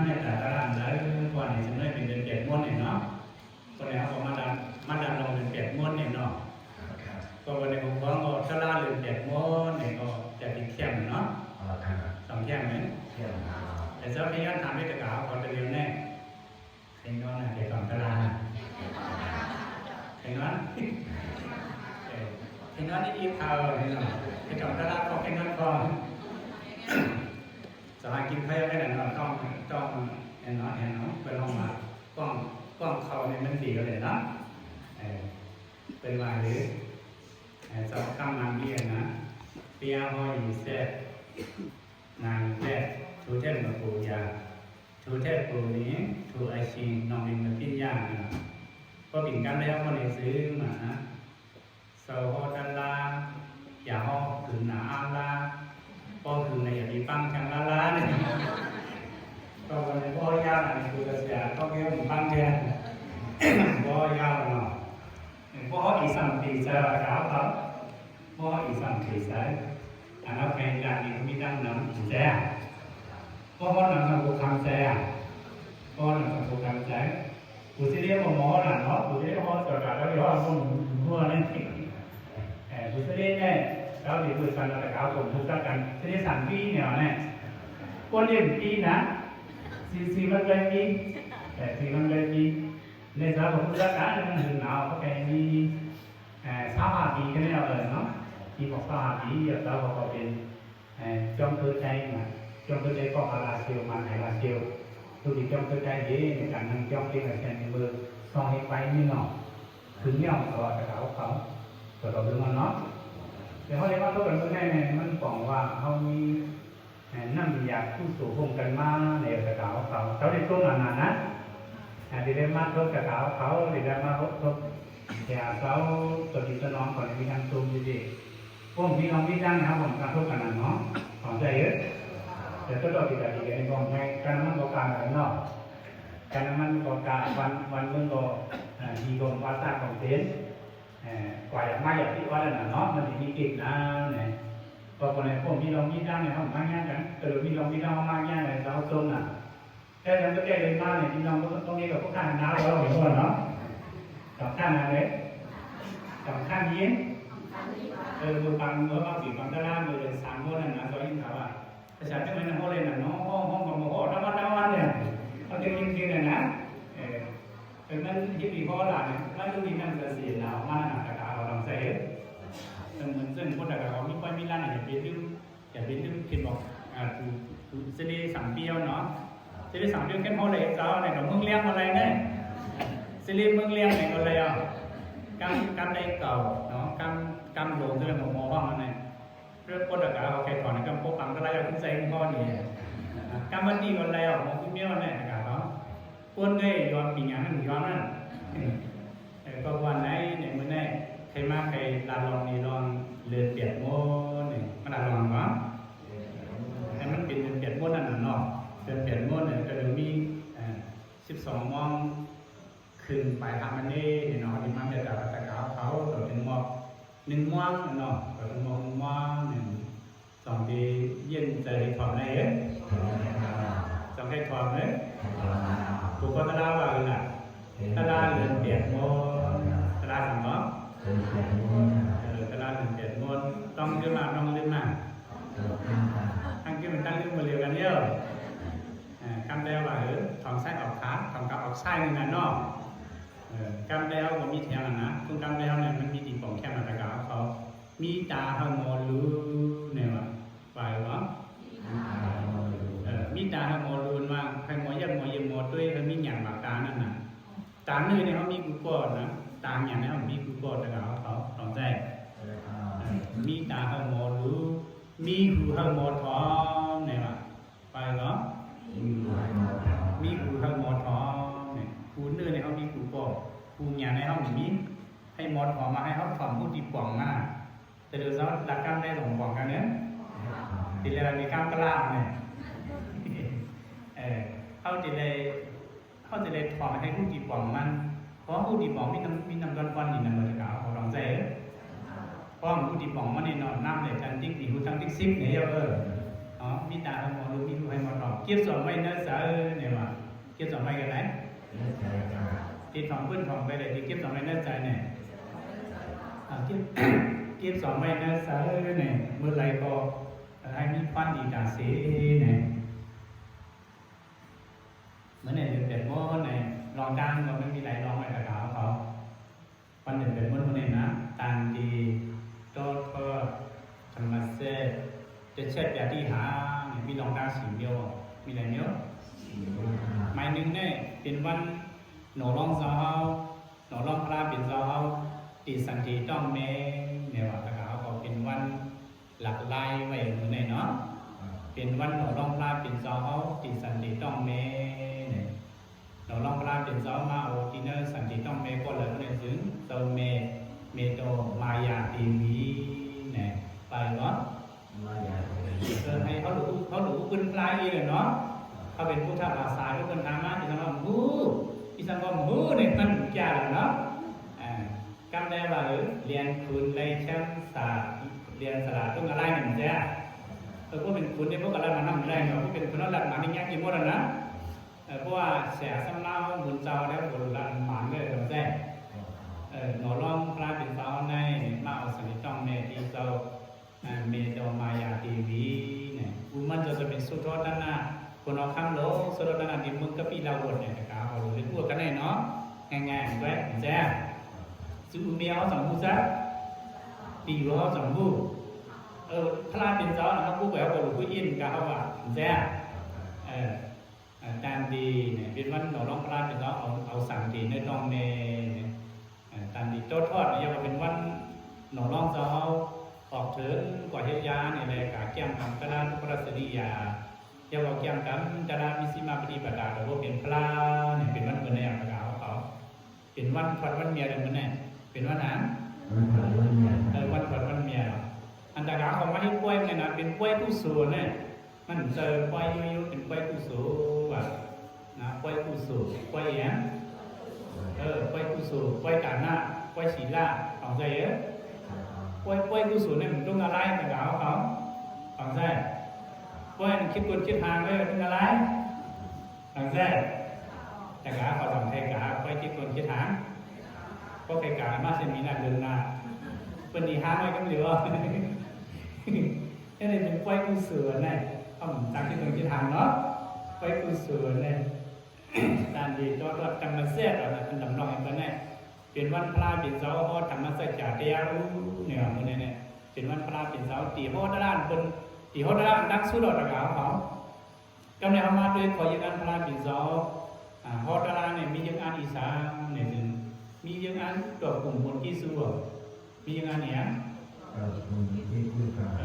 ໃນຕາຕະລາງເລີຍ ເພາະວ່ານີ້ສ່ວນໃຫຍ່ເປັນເດືອນແປດມົນນີ້ເນາະ ສ່ວນໃຫຍ່ເຮົາກໍມາດັນ ມາດັນລອງເດືອນແປດມົນນີ້ເນາະ ກໍບໍ່ໄດ້ຮູ້ວ່າຕະລາງເດືອນແປດມົນນີ້ກໍຈະຕິດແຄມເນາະ ສອງແຄມນີ້ ແຕ່ເຈົ້າພະຍາຍາມຖາມວິຊາການເຂົາຕະຫຼຽວແນ່ ເຄຍນອນນະ ເຄຍນອນຕະລາງ ເຄຍນອນ ເອີ ເຄຍນອນອີ່ເທົ່ານີ້ເນາະ ເຄຍນອນຕະລາງ ເຄຍນອນຄອງ ສາມາດກິນໄຂ່ໄດ້ນະເນາະ ຕ້ອງ ຕ້ອງແນ່ນອນ ແນ່ນອນ ເພິ່ນຮ້ອງວ່າ ກ້ອງ ກ້ອງເຂົ້ານີ້ມັນດີເລີຍເນາະ ເອີ ເພິ່ນວ່າເລີຍ ເອີ ເຈົ້າຄຳນຳເວຍນະ ເປຍຮອຍແຊບ ນາງແຊບ ທູແທນມາໂກຢາ ທູແທນໂກນີ້ ທູອາຊີ ນ້ອງລິນມາປິນຍາ ເນາະ ພໍກິນກັນແລ້ວ ບໍ່ໄດ້ຊື້ມາ ເຊົາຮໍຕະລາ ຢ່າຮໍຄືນາອາລາ ພໍຄືນາຢ່າມີປັງທາງລາລາ ກໍບໍ່ໄດ້ບໍ່ຍາວ ອັນນີ້ຄືກະເສຍ ກໍແມ່ນປັງແທ້ ບໍ່ຍາວເນາະ ບໍ່ອີສັງຕີໃຈວ່າກາວເຂົາ ບໍ່ອີສັງຕີໃຈ ອັນເຮົາໄປດ້ານນີ້ມີຕັ້ງນຳໃຈ ບໍ່ຮອດນຳນຳບໍ່ຄຳໃຈ ບໍ່ຮອດນຳນຳບໍ່ຄຳໃຈ ຜູ້ຊິເລຍບໍ່ໝໍນະເນາະ ຜູ້ຊິເລຍຮອດຈອດການແລ້ວຮອດບໍ່ຮູ້ຫົວນີ້ ເອີ ຜູ້ຊິເລຍແນ່ ລາວຊິເປີດສັນລະກາວຄົນຮູ້ຈັກກັນ ຊິໄດ້ສາມປີແນວແນ່ ຄົນເລຍປີນະ ສີ່ ສີ່ພັນກວ່າປີ ເອີ ສີ່ພັນກວ່າປີ ໃນສາວກໍຮູ້ຈັກກັນ ມັນຫາວເຂົາໄປມີ ເອີ ຊາວຫ້າປີກໍແລ້ວເນາະ ທີ່ບອກຊາວຫ້າປີ ແລ້ວເຂົາກໍເປັນ ເອີ ຈອມເກີດໄດ້ນະ ຈອມເກີດໄດ້ກໍອາລາເຊວ ມາໄທລາເຊວ ທຸກທີ່ຈອມເກີດໄດ້ເດ້ ໃນການນັ່ງຈອມເປັນອາເຊຍນເບີ ສອງເຮັດໄປນີ້ເນາະ ຄືແນວກໍຕະກາວເຂົາ ກໍຕ້ອງເບິ່ງເນາະ ແຕ່ເຮົາໄດ້ມາທົບກັນມື້ນີ້ ມັນປອງວ່າເຮົາມີ ເອີ ນ້ຳຢາກກຸໂສໂຮມກັນມາໃນຕະກາວເຂົາ ເຂົາໄດ້ຕົງອັນນັ້ນນະ ເອີ ທີ່ໄດ້ມາທົບຕະກາວເຂົາ ທີ່ໄດ້ມາທົບ ແຕ່ເຂົາຕົວຈິດຕົວນ້ອງເຂົານີ້ມີທັງຕົງຢູ່ເດ້ ພວກພີ່ນ້ອງມີທັງເຮົາກໍມາທົບກັນນະເນາະ ຂອງໃຈເອີ ແຕ່ຕົວດອກທີ່ກະດີໃນກອງໃຫ້ ການນ້ຳມັນກໍການເນາະ ການນ້ຳມັນກໍກາ ວັນ ວັນເມືອງກໍ ເອີ ດີກວ່າວ່າຕາກຂອງເປັນ ເອີ ກວ່າຢາກມາຢາກທີ່ວ່ານັ້ນນະເນາະ ມັນຊິມີກິດນະ ເອີ ກໍບໍ່ໄດ້ພວກພີ່ນ້ອງມີທັງໃນຫ້ອງມາງານກັນ ກໍມີນ້ອງມີທັງມາງານໃນເຮົາຕົງນະ ແຕ່ຍັງບໍ່ແກ້ເລີຍມານີ້ ພີ່ນ້ອງບໍ່ຕ້ອງເຮັດດອກ ພວກຂ້າໜາວເຮົາເນາະ ສຳຄັນອັນໃດ ສຳຄັນຍິນ ເອີ ມື້ຟັງ ເມື່ອຟັງສີຟັງຕະລາງ ມື້ເດືອນສາມໂມງນັ້ນນະ ກໍຍິນຂ່າວວ່າ ພາສາຈັ່ງໃດນະ ບໍ່ເລີຍນະເນາະ ຮ້ອງ ຮ້ອງກໍບໍ່ຮ້ອງ ທຳມະດາວັນນີ້ ເຮົາຈະຍິນຄືນັ້ນນະ ເອີ ເອີ ມັນເຮັດໃຫ້ພໍຫຼາຍ ມັນຕ້ອງມີນ້ຳກະເສນອອກມານະ ຕະກາເຮົາຕ້ອງໃຊ້ ເອີ ເໝືອນເຊິ່ງຄົນຕະກາເຮົາມີຄວາຍມີລ້ານ ຢ່າໄປລືມ ຢ່າໄປລືມຄິດບອກ ອ່າ ຜູ້ ຜູ້ເສລີສາມປີເນາະ ເສລີສາມປີແມ່ນເຮົາໄດ້ເຈົ້າໄດ້ດອກເມືອງແລງບໍ່ໄດ້ເດ້ ເສລີເມືອງແລງນີ້ກໍໄດ້ເອົາ ກຳ ກຳໄດ້ເກົ່າເນາະ ກຳ ກຳຫຼວງເສລີໝໍຮ້ອງນັ້ນ ເລື່ອງຄົນລະກະເອົາໄກ່ທອດກຳປົກປັງກໍໄດ້ເອົາຂຶ້ນໃສ່ຫົວນີ້ ກຳມັນນີ້ກໍໄດ້ເອົາໝໍຄືແມວນັ້ນແຫຼະນະກະເນາະ ຄົນໄດ້ຍອມປີຫຍັງນັ້ນຍອມນັ້ນ ເອີ ກໍວ່າໃນ ໃນມື້ໃນ ໃຜມາໃຜລາລອງນີ້ລອງເດືອນແປດມົນນີ້ ມາລາລອງບໍ່ ແຕ່ມັນເປັນເດືອນແປດມົນນັ້ນນະເນາະ ເດືອນແປດມົນນີ້ກໍຈະມີ ເອີ ສິບສອງໂມງ ຂຶ້ນໄປຫາມັນເດ້ເນາະ ທີ່ມາເມດຕາຕະກາວເຂົາ ກໍເປັນໝອກໜຶ່ງມ່ວງເນາະ ກໍເປັນໝອກໜຶ່ງມ່ວງໜຶ່ງ ສອງທີ່ເຢັນໃຈໃຫ້ຄວາມໃນເອີ ສອງໃຫ້ຄວາມເອີ ຜູ້ກໍຕະລາວ່າເອີລະ ຕະລາເດືອນແປດມົນ ຕະລາສັງເນາະ ເອີ ຕະລາເດືອນແປດມົນ ຕ້ອງລືມມາ ຕ້ອງລືມມາ ທັງກິນທັງລືມບໍ່ເລີຍກັນເອີ ເອີ ກຳແປວ່າ ເອີ ຖອງຊ້າຍອອກຂາ ຖອງຂາອອກຊ້າຍນີ້ນະເນາະ ເອີ ກຳແປເຮົາບໍ່ມີແຖວຫັ້ນນະ ທຸກກຳແປເຮົານີ້ມັນມີຕີປ່ອງແຄມອັນຕະກາເຮົາ ມີຕາເຮົາໝໍລູແມ່ນວ່າ ວ່າເນາະ ເອີ ມີຕາເຮົາໝໍລູວ່າ ໃຫ້ໝໍຢ້ຽມໝໍຢ້ຽມໝໍຕຸ້ຍ ໃຫ້ມີຫຍັງບາກຕານັ້ນນະ ຕາເນື້ອນີ້ເຮົາມີກູ່ກໍນະ ຕາຫຍັງນີ້ເຮົາມີກູ່ກໍ ຕະກາເຮົາເຂົາຕ້ອງໃຊ້ ເອີ ມີຕາເຮົາໝໍລູ ມີຫູເຮົາໝໍຖອມແມ່ນວ່າ ໄປເນາະ ມີຫູໃຫ້ໝໍຖອມ ມີຫູໃຫ້ໝໍຖອມ ຫູເນື້ອໃຫ້ເຮົາມີກູ່ກໍ ຫູຫຍັງໃຫ້ເຮົາມີ ໃຫ້ໝໍຖອມມາ ໃຫ້ເຮົາຖອມຫູຕີປ່ອງມາ ແຕ່ເດີເຮົາລັກກຳໄດ້ສອງປ່ອງກັນເນີ ທີແລກມີກຳກະລາງນີ້ ເອີ ເຮົາຈະໄດ້ ເຮົາຈະໄດ້ຖອມໃຫ້ຫູຕີປ່ອງມັນ ເພາະຫູຕີປ່ອງມີນ້ຳ ມີນ້ຳກ້ອນໆນີ້ນະ ເຮົາຕ້ອງໃຊ້ ເພາະຫູຕີປ່ອງມັນນີ້ເນາະ ນ້ຳໄຫຼຕັນຕິກນີ້ ຫູຕັນຕິກສິບນີ້ເອີ ເນາະ ມີຕາໃຫ້ໝໍດູ ມີຫູໃຫ້ໝໍຖອງ ເກັບສອງໄວ້ເນີໃຈ ແນວວ່າ ເກັບສອງໄວ້ກັນໄດ໋ ເກັບສອງໄວ້ເນີໃຈ ເນາະ ເກັບສອງໄວ້ເນີໃຈແນ ອ່າ ເກັບ ເກັບສອງໄວ້ເນີໃຈແນ ເມື່ອໃດກໍໃຫ້ມີຄວາມດີຕາເສແນ. ມື້ນີ້ເປັນແປດໂມງໃນ ລອງການກໍມັນມີຫຼາຍລອງໄວ້ກັບເຂົາ ວັນເປັນແປດໂມງມື້ນີ້ນະ ຕານດີ ໂຕໂທ ທຳມະເສດ ຈະເຊັດປະຕິຫານ ມີລອງການສີ່ມ້ຽວ ມີຫຼາຍມ້ຽວ ໝາຍໜຶ່ງນີ້ເປັນວັນໜໍ່ຮ້ອງເຈົ້າເຮົາ ໜໍ່ຮ້ອງພະລາເປັນເຈົ້າເຮົາ ຕິສັນຕິຕ້ອງແມ່ ແນວວ່າ ແລ້ວກໍເຮົາກໍເປັນວັນ ຫຼັກຫຼາຍໄວ້ມື້ນີ້ເນາະ ເປັນວັນໜໍ່ຮ້ອງພະລາເປັນເຈົ້າເຮົາ ຕິສັນຕິຕ້ອງແມ່ ໜໍ່ຮ້ອງພະລາເປັນເຈົ້າມາເອົາທີ່ເນີສັນຕິຕ້ອງແມ່ກ່ອນ ແລ້ວກໍໃນເຊິ່ງເຈົ້າແມ່ ແມ່ໂຕມາຍາເດວີ ແນ ໄປເນາະ ມາຍາເດວີ ເອີ ໃຫ້ເຮົາຮູ້ ເຮົາຮູ້ເພິ່ນພະລາອີກເນາະ ເຮົາເປັນພຸດທະພາສາ ເພິ່ນຖາມມາ ທີ່ສັງວ່າຮູ້ ທີ່ສັງວ່າຮູ້ນີ້ມັນຍາກແລ້ວເນາະ ອ່າ ກຳໄດ້ວ່າ ເອີ ລຽນຄູນໄລ່ແຄມສາ ລຽນສະຫຼາຕົງກະລາຍນີ້ແດ່ ເອີ ຜູ້ເປັນຄູນນີ້ ພວກກະລາມານຳໄດ້ເນາະ ຜູ້ເປັນຄູນເຮົາລັດມານີ້ຍາກຢູ່ໝົດແລ້ວນະ ເອີ ເພາະວ່າແສສຳລາວບຸນເຈົ້າແລ້ວ ບຸນລະມານເລີຍ ເອີ ໜໍ່ຮ້ອງພະລາເປັນເຈົ້າໃນ ມາເອົາສັນຕິຕ້ອງແມ່ທີ່ເຈົ້າ ອາ ແມ່ເຈົ້າມາຍາເດວີນີ້ ອຸມັນຈະເປັນສຸໂທທະນະ ຄົນເອົາຄຳໂລ ສຸໂທທະນະທີ່ເມືອງກະປິລາວົນນີ້ ກະເອົາເລີຍ ຮູ້ກັນແນ່ເນາະ ງ່າຍໆ ແຈ້ ຊື່ແມ່ເຮົາສອງຜູ້ຈັກ ຕີເຮົາສອງຜູ້ ເອີ ພະລາເປັນເຈົ້ານະ ເຮົາຜູ້ແປເຮົາກໍຮູ້ຜູ້ອິນ ກະເຮົາວ່າແຈ້ ເອີ ອາ ຕາມດີນີ້ ເປັນວັນໜໍ່ຮ້ອງພະລາເປັນເຈົ້າ ເອົາ ເອົາສັງເກດໃນຕ້ອງແມ່ນີ້ ອາ ຕາມດີຕໍ່ທອດນີ້ ເຮົາກໍເປັນວັນໜໍ່ຮ້ອງເຈົ້າເຮົາ ອອກເຖິງກວ່າເຮັດຢານີ້ແຫຼະ ກະແກ້ມກັນຕະລາທຸກພະລາສະລິຍາ ເຮົາກໍແກ້ມກັນຕະລາມິຊິມາປະຕິປະດາ ກໍບໍ່ເປັນພະລານີ້ ເປັນວັນເພິ່ນໃນອັກຂະຂາວເຂົາ ເປັນວັນທອດວັນເມຍເດີມື້ນີ້ ເປັນວັນຫຍັງ? ວັນທອດວັນເມຍ ເອີ ວັນທອດວັນເມຍ ອັນຕະກາເຂົາມາເຮັດປ່ວຍນີ້ນະ ເປັນປ່ວຍກຸສົນນີ້ ມັນເຊີປ່ວຍຢູ່ໆ ເປັນປ່ວຍກຸສົນວ່ານະ ປ່ວຍກຸສົນ ປ່ວຍຫຍັງ? ເອີ ປ່ວຍກຸສົນ ປ່ວຍການະ ປ່ວຍສີລະ ເຂົ້າໃຈເອີ ປ່ວຍ ປ່ວຍກຸສົນນີ້ມັນຕົງອາໄລຕະກາເຂົາ ເຂົ້າໃຈ ປ່ວຍຄິດກົນຄິດຫາງເອີ ຕົງອາໄລ ຕັ້ງແຕ່ ແຕ່ກະເຂົາຕ້ອງໃຫ້ກະໄປຄິດຕົນຄິດຫາງ ເພາະໃຫ້ກະມາເຊັ່ນນີ້ນະ ເດີນໜ້າ ເພິ່ນນີ້ຫາໄວ້ກັນຢູ່ ອັນນີ້ເປັນໄຟກຸສົນນະ ຕ້ອງຕັ້ງຄິດຕົນຄິດຫາງເນາະ ໄຟກຸສົນນະ ຕາມທີ່ຕໍ່ທອດທຳມະຊາດເນາະ ເພິ່ນດຳລົງໃຫ້ເພິ່ນນະ ເປັນວັນພະລາເປັນເຈົ້າ ຮອດທຳມະຊາດຈາເຕຍະຣູ ໃນວັນມື້ນີ້ນະ ເປັນວັນພະລາເປັນເຈົ້າ ຕີໂຮຕະລານເພິ່ນ ຕີໂຮຕະລານຕັ້ງສຸດດອກຕະກາເຂົາ ກຳໃດເຮົາມາດ້ວຍ ຂໍຢືນອັນພະລາເປັນເຈົ້າ ອາ ຮອດຕະລານີ້ມີຢືນອັນອີສານນີ້ ມີຢືນອັນຕົວກຸ່ມຄົນກີຊູ ມີຢືນອັນຫຍັງ? ເອີ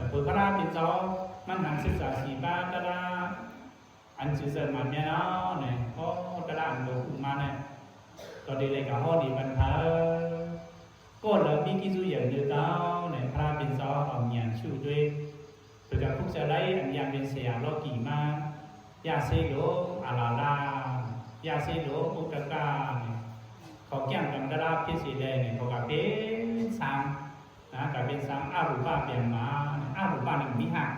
ເພິ່ນພະລາເປັນເຈົ້າ ມັນຫັນສຶກສາສີບາຕະລາ ອັນຊື່ເສີມາແມ່ນເອົານີ້ ໂອ ຕະລາອັນໂຕຄຸ້ມມານີ້ ກໍດີເລີຍກະຮອດດີບັນເທີ ກໍເລີຍມີກິດຢູ່ຢ່າງເດີເກົ່າໃນພະລາເປັນເຈົ້າ ເອົາຍານຊູດ້ວຍ ເພິ່ນກະຄຸກຈະໄດ້ອັນຢ່າງເປັນເສຍໂລກີມາ ຢາເຊໂລ ອາລາລາ ຢາເຊໂລ ອຸກຕະກາ ເຂົາແກ້ມກັນຕະລາພິດສີແດງ ເຂົາກະເປັນສັງ ນະ ກະເປັນສັງອະຮູປະບຽມມາ ອະຮູປະນັ້ນມີຮາກ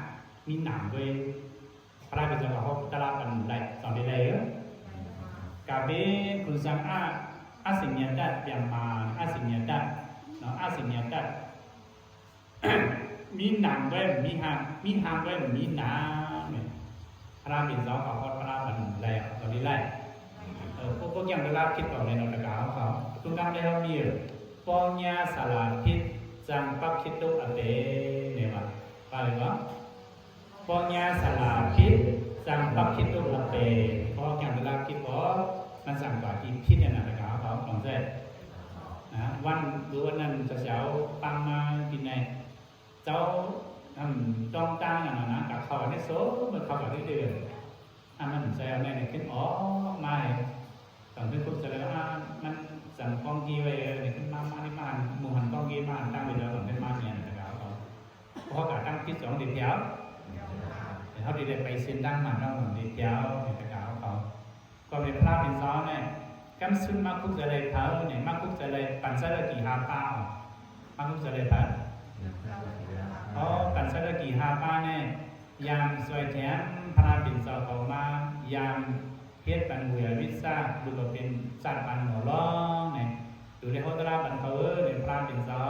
ມີໜາມດ້ວຍ ພະລາເປັນເຈົ້າກະຮອບຕະລາກັນໄດ້ ສອງໄດ້ເລີຍ ກະເປັນຄຸນສັງອະ ອະສິນຍະຕະບຽມມາ ອະສິນຍະຕະ ເນາະ ອະສິນຍະຕະ ມີໜາມດ້ວຍ ມີຮາກ ມີຮາກດ້ວຍ ມີໜາມ ພະລາເປັນເຈົ້າກະຮອບຕະລາກັນໄດ້ ສອງໄດ້ເລີຍ ເອີ ພວກ ພວກຢ່າງຕະລາພິດຂອງໃນນອກຕະກາເຮົາ ເຂົາທຸກນຳໄດ້ເຮົາມີ ປໍຍາສາລາພິດ ຈັງປັກຂິດຕຸອະເປ ແມ່ນບໍ່ ວ່າເລີຍບໍ່? ປໍຍາສາລາພິດ ຈັງປັກຂິດຕຸອະເປ ເພາະຫຍັງເວລາຄິດອອກ ມັນສັງກາທີ່ຜິດນັ້ນນະ ແລ້ວກໍເອົາຂອງໃສ່ນະ ວັນ ຫຼື ວັນນັ້ນເຈົ້າ ຟັງມາກິນໃນ ເຈົ້າ ອືມ ຕ້ອງຕ່າງນັ້ນນະ ກະເຂົ້າໃນໂສ ມັນເຂົ້າກັນເລື້ອຍໆ ອັນນັ້ນໃສ່ເອົາແນ່ນີ້ຂຶ້ນອອກມາໃຫ້ ຕອນເພິ່ນປຸກສະແລ້ວ ມັນສັງກ້ອງກີໄວ້ເອີ ນີ້ຂຶ້ນມາ ມານີ້ມາ ໝູ່ຫັນກ້ອງກີມາ ຕັ້ງໄວ້ແລ້ວ ຕອນເພິ່ນມາເນຍ ແລ້ວກໍເອົາ ເພາະການຕັ້ງຈິດສອງເດດດຽວ ເຮົາຊິໄດ້ໄປເສັ້ນທາງມັນເນາະ ເດດດຽວ ແລ້ວກໍເອົາ ກໍເປັນພະເປັນເຈົ້າແນ່ ກຳຊຸນມາຄຸກຈະໄດ້ເຜົານີ້ ມາຄຸກຈະໄດ້ປັນສາລະກີຫ້າປາ ມາຄຸກຈະໄດ້ເຜົາ ເພາະປັນສາລະກີຫ້າປານີ້ ຍາມຊ່ວຍແຖມພະເປັນເຈົ້າເຂົ້າມາ, ຍາມເຮັດປັນບຸນອາວິຊາ ຫຼືວ່າເປັນຊາດປານໝໍລອງນີ້ ດູແລເຮົາຕະຫຼາດບັນເຂົາເອີ ພະເປັນເຈົ້າ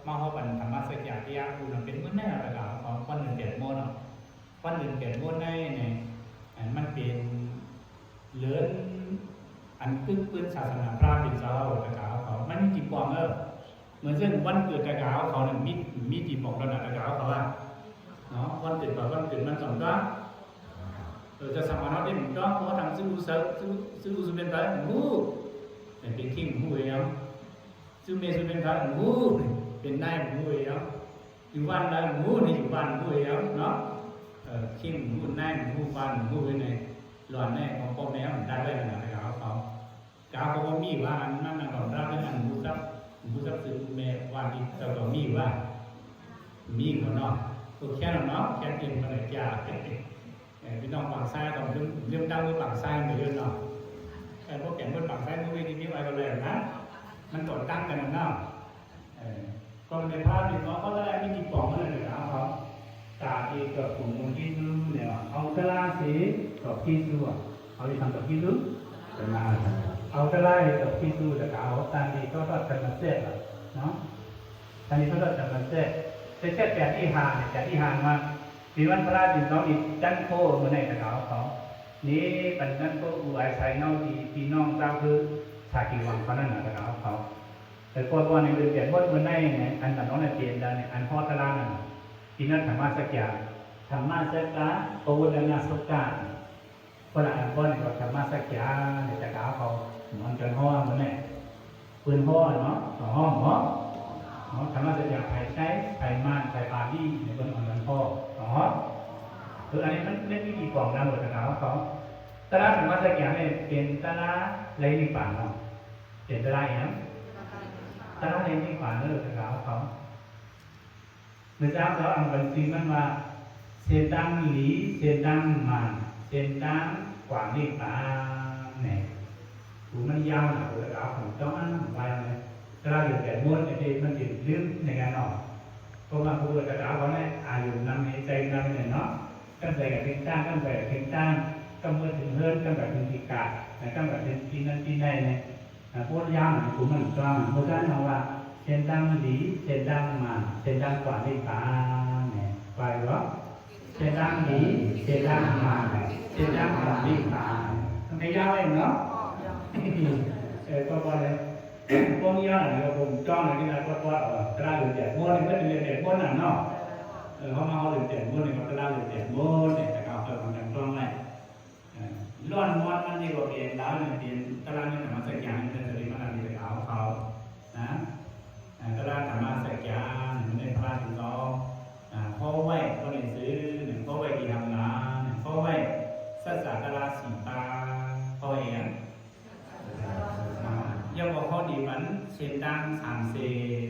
ມາຮອບອັນທຳມະສັກກະຍະ ບຸນເປັນມື້ໃນລະກະເອົາ ວັນເດືອນແປດໂມງເນາະ ວັນເດືອນແປດໂມງໃນນີ້ ມັນເປັນເດືອນອັນກຶກປືນສາສະໜາພະເປັນເຈົ້າລະກະເອົາ ມັນມີຈິດປອງເອີ ເໝືອນເຊັ່ນວັນເກີດຕະກາວເຂົານັ້ນ ມີ ມີຕີປອງດອນນະຕະກາວເຂົາວ່າເນາະ ວັນເກີດເຂົາ ວັນເກີດມັນສອງຕົວ ເອີ ຈະສາມາດເຮົາໄດ້ເປັນຕ້ອງ ເພາະວ່າທາງຊື່ຮູ້ ຊື່ ຊື່ຮູ້ຊື່ເປັນໃຜຮູ້ ເປັນ ເປັນຄິງຮູ້ເອງ ຊື່ແມ່ຊື່ເປັນໃຜຮູ້ ເປັນນາຍຮູ້ເອງ ຢູ່ບ້ານໃດຮູ້ ນີ້ຢູ່ບ້ານຮູ້ເອງເນາະ ເອີ ຄິງຮູ້ ນາຍຮູ້ ບ້ານຮູ້ ໄວ້ໃນຫຼອນໃນຂອງພໍ່ແມ່ມັນດັດໄວ້ນະຕະກາວເຂົາ ກາວກໍບໍ່ມີວ່າ ອັນນັ້ນນະ ດອກດາວນັ້ນ ອັນຮູ້ຈັກ ຮູ້ຈັກຊື່ແມ່ວ່ານີ້ ເຈົ້າກໍມີວ່າ ມີບໍ່ເນາະ? ໂອເຄເນາະ ແຄ່ເປັນບັນຍາກາດ ເອີ ພີ່ນ້ອງປາກຊາຍຕ້ອງລືມ ລືມຕັ້ງເມືອງປາກຊາຍໄປຢູ່ເນາະ ເອີ ບໍ່ແກ່ນເມືອງປາກຊາຍ ເມືອງເວທີມີໄວ້ກໍແລ້ວນະ ມັນຕ້ອງຕັ້ງກັນນະເນາະ ເອີ ກໍເປັນພະເປັນເຈົ້າ ເຂົາໄດ້ມີທີ່ປອງເຂົາເລີຍນະ ເຂົາ Tādī ka phung mundinu ເນາະ Audalā sī, tokīsu, a, a, audalā sī, tokīsu, ລະກະ Audalā sī, tokīsu, ລະກະ Tādī, ເຂົາທອດທຳມະເສດ ເນາະ Tādī, ເຂົາທອດທຳມະເສດ ແຕ່ແຕ່ແປດທີ່ຫ້ານີ້ ແປດທີ່ຫ້າວ່າ ເປັນວັນພະເປັນເຈົ້າ ອີກຈັນໂຄມື້ໃນລະກະເອົາ ນີ້ປັນຈັນໂຄ ອາໄສເນາະ ທີ່ພີ່ນ້ອງຊາວຄື ສາກິວັງເຂົານັ້ນລະກະເອົາ ເອີ ກ່ອນ ກ່ອນໃນເດືອນແປດມົນມື້ໃນ ອັນນັ້ນເນາະ ເປັນອັນຮອດຕະລາງນັ້ນ ທີ່ນັ້ນທຳມະສັກກະ ທຳມະສັກກະ ປະວຸດລະນະສົກກາ ຄົນລະອັນ ກ່ອນນີ້ກໍທຳມະສັກກະ ໃນຕະກາວເຂົາ ມັນຈະຮ້ອນມື້ໃນ ເພິ່ນຮ້ອນເນາະ ຮ້ອນເນາະ ທຳມະສັກກະ ໄທໄທ ໄທມານ ໄທບາລີ ໃນເພິ່ນເອົາເງິນພໍເນາະ ເອີ ອັນນີ້ມັນ ມັນມີທີ່ປອງນຳຕະກາວເຂົາ ຕະລາງທຳມະສັກກະນີ້ເປັນຕະລາງໄລນິບພານເນາະ ເປັນຕະລາງຫຍັງ? ຕະລາງໄລນິບພານເດີ ຕະລາງຂອງເຂົາ. ເມື່ອເຊົ້າເຂົາອ່ານບັນຊີມັນວ່າ ເສັ້ນທາງດີ ເສັ້ນທາງມານ ເສັ້ນທາງຂວາງນິບພານ ແໝ່ ໂອ ມັນຍາວນະ ຕະລາງຂອງເຈົ້າອ່ານໄປແມ່ ຕະລາງຢູ່ແປດໂມງນີ້ ມັນຊິລືມໃນການນອນ ເພາະວ່າຜູ້ຕະລາງຂອງນີ້ອາຍຸນຳໃນໃຈນຳນີ້ເນາະ ກຳໃດກໍເປັນຕ່າງ ກຳໃດກໍເປັນຕ່າງ ກຳເມື່ອເຖິງເຮືອນ ກຳກໍເຖິງທີ່ການ ກຳກໍເຖິງທີ່ນັ້ນທີ່ໃດນີ້ ອາ ໂພດຍາມນະ ຄູມັນກາງ ເພາະສະນັ້ນເຮົາວ່າ ເສັ້ນທາງດີ ເສັ້ນທາງມານ ເສັ້ນທາງຂວາງນິບພານ ແມ່ນ ໄປບໍ່? ເສັ້ນທາງດີ ເສັ້ນທາງມານ ເສັ້ນທາງຂວາງນິບພານ ມັນກໍຍາວເອງເນາະ ເອີ ກໍບໍ່ໄດ້ ພວກຍາມນີ້ກໍບໍ່ຕ້ອງໄດ້ກິນອາ ກໍ ກໍ ເອີ ຕະລາງເດືອນແປດໂມງນີ້ ເພິ່ນເດືອນແປດໂມງນັ້ນເນາະ ເອີ ເຮົາມາຮອດເດືອນແປດໂມງນີ້ ກໍຕະລາງເດືອນແປດໂມງນີ້ ແຕ່ກໍເອົາເພິ່ນມັນຈັງຕ້ອງໄດ້ ເອີ ລ້ວນມອນມັນນີ້ບໍ່ເປັນລາວນີ້ ເປັນຕະລາງທຳມະສັກກະ ເປັນສະຕິມະນານິຕະກາວເຂົານະ ເອີ ຕະລາງທຳມະສັກກະ ມັນໄດ້ພະລາດເປັນສອງ ເອີ ຂໍໄວ້ ບໍ່ໄດ້ຊື້ ຂໍໄວ້ທີ່ທຳງານ ຂໍໄວ້ສັດສາຕະລາງສີປາ ຂໍຫຍັງ ຢ່າບໍ່ຂໍດີມັນ ເສັ້ນທາງສາມເສັ້ນ